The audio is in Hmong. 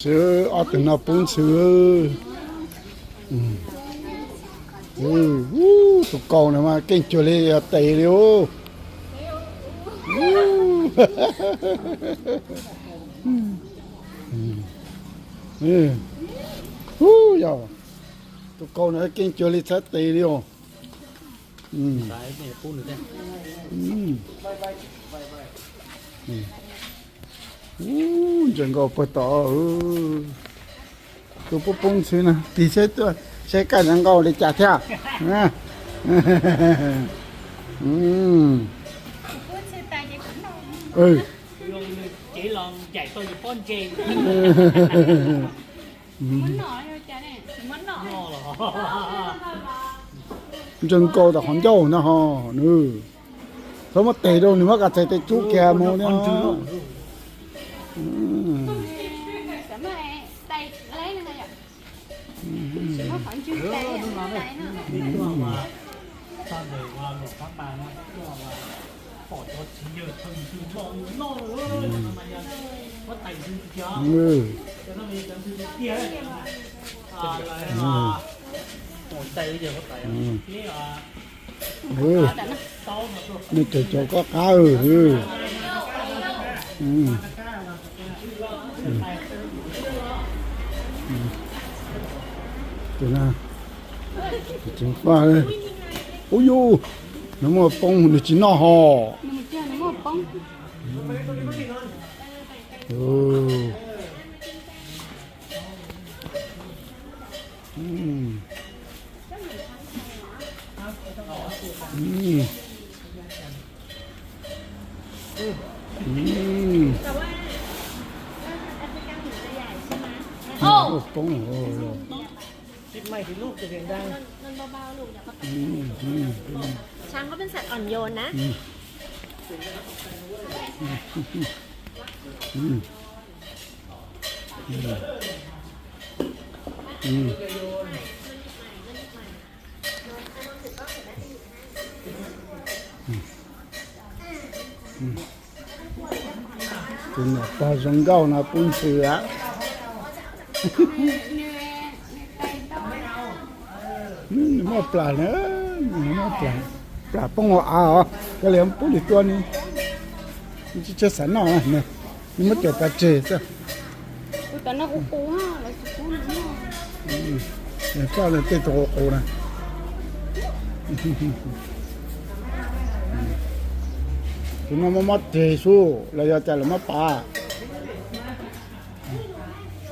Ob tug no pub ntxhw. Tus kaus no mas keej cuag li yog tes li. Yog tus kaus no keej cuag li txhais tes li os. Ntses nkauj puag tom. Tus pub pub ntxhw no tig seb tuaj seb koj ntses nkauj li cas thiab. Ntses nkauj tom qhov ncauj no ho nws. Txhob muab tes rau nws, muab kom txhais tes tsub kiag mus thiab. Nws tseem caum koj qab. Ub yus, nws muaj poob nws tsis noj ho. Ub poob. ช้างเขาเป็นสัตว์อ่อนโยนนะ Tus niam pog zoo nkauj no pub ntxhw a. Nws muaj plas na, nws muaj plas, plas poob hauv av os, koj li pub nws tua ni. Nws tsis tshua xav noj, nws muab coj pov tseg xwb. Koj tej tus qus qus na. Tus no muab mob tseg xwb los yog cas los muab pav?